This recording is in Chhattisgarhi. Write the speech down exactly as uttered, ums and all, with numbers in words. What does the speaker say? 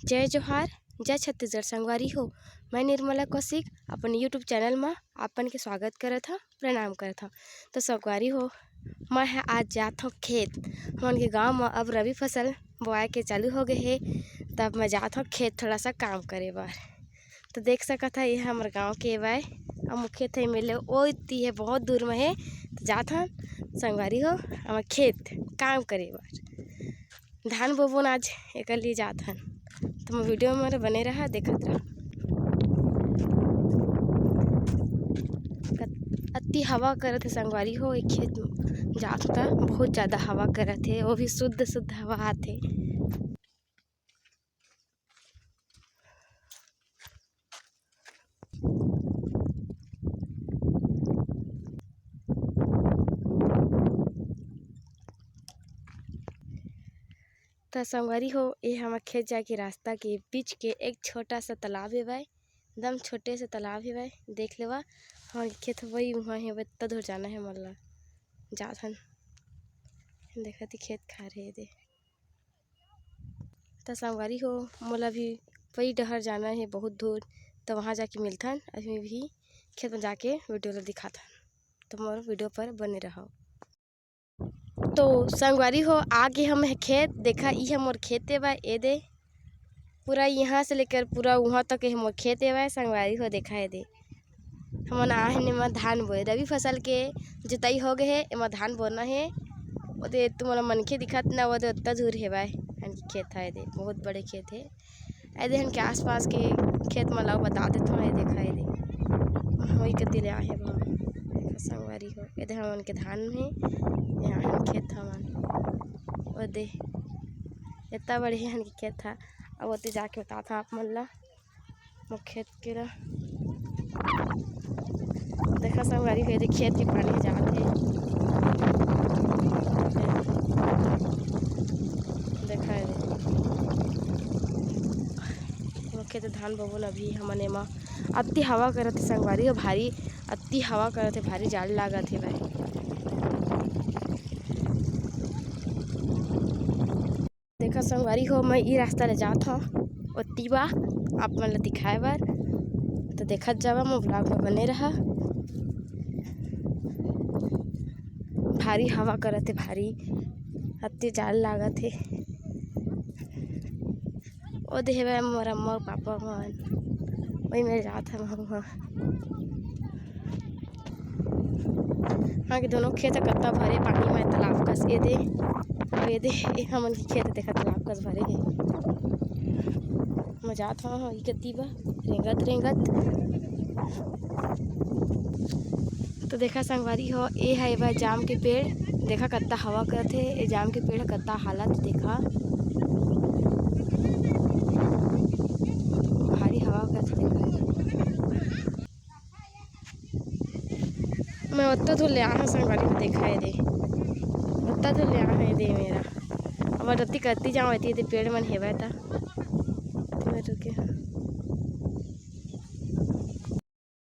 जय जोहार, जय छत्तीसगढ़ संगवारी हो। मैं निर्मला कौशिक अपन YouTube चैनल मा आपन के स्वागत करत हव, प्रणाम करत हव। तो संगवारी हो, मैं ह आज जात हव खेत। हमन के गांव मा अब रबी फसल बोआए के चालू हो गए हे, तब मैं जात हव खेत थोड़ा सा काम करे बर। तो देख सकत ह, ये हमर गांव के एवय, अब मोर खेत हे, मिले ओती हे, बहुत दूर में हे। तो जात हन संगवारी हो, हमर खेत काम करे बर। धान बोबोन आज, एकर लिए जात हन। तो मोर वीडियो में बने रहा, देखत रहा। कत-, अति हवा करत हे संगवारी हो, एक खेत जात होता, बहुत ज़्यादा हवा करत हे, वो भी शुद्ध शुद्ध हवा आथे। त संगवारी हो, ये हमर खेत जाए के रास्ता के बीच के एक छोटा सा तालाब हेवय, एकदम छोटे से तालाब हेवय, देख लेवा। हमर खेत वही उहाँ हेवय, त दूर जाना हे मोला, जात हन। देखत ही खेत खार हे दे। त संगवारी हो, मोला भी वही डहर जाना हे बहुत दूर, त वहाँ जाके मिलथन। अभी भी खेत में जाके वीडियो ला दिखाथन, तो मोर वीडियो पर बने रहव। तो संगवारी हो, आगे हम खेत देखा, ई ह मोर खेत एवय, ए दे पूरा यहाँ से लेकर पूरा उहाँ तक ये मोर खेत एवय संगवारी हो, देखा ए दे। हमन आहे हन एमा धान बोए, रबी फसल के जुताई हो गए हे, एमा धान बोना हे। ओदे तुमन ला मनखे दिखत ना, ओदे ओत्ता दूर हेवय, हमन के खेत हे दे, बहुत बड़े खेत हे। ए दे हमन के आसपास के खेत मन ला बता देथव, ए देखा ए दे, वही कति ले आहे बा, देखा संगवारी हो, ए दे हमन के धान हे, यहाँ हमन खेत हमन, ओदे एत्ता बड़े हमन के खेत हा, अब ओती जाके बताथव आप मन ला। मोर खेत के ला देखा संगवारी हो, ए दे खेत के पानी जात हे। देखा ए दे। मोर खेत धान बोबोन अभी हमन एमा। अति हवा करत हे संगवारी हो, भारी अति हवा करत हे, भारी जाड़ लागत हे भाई। देखा संगवारी हो, मैं ई रास्ता ले जात हव ओती बा, आप मन ल दिखाए बर। तो देखत जावा, मोर vlog में बने रहा। भारी हवा करत हे, भारी अति जाड़ लागत हे। ओ देहबे मोर अम्मा पापा मन, वही मेर जात हन वहाँ। हाँ कि दोनों खेत ह कत्ता भरे पानी में, तालाब कस। ए दे, ए दे, ए हमन के खेत देखा तालाब कस भरे हे। मैं जात हव ई कती बा, रेंगत रेंगत। तो देखा संगवारी हो, ए है बा जाम के पेड़। देखा कत्ता हवा करत हे, ए जाम के पेड़ ह कत्ता हालत देखा, भारी हवा करत हे। मैं ओत्ता दूर ले आहा संगवारी में, देखा ए दे, ओत्ता दूर ले आहा ए दे मेरा। अब रत्ती करती जाऊँ, एती एती पेड़ मन हेवय ता। तो मैं रुके हूँ।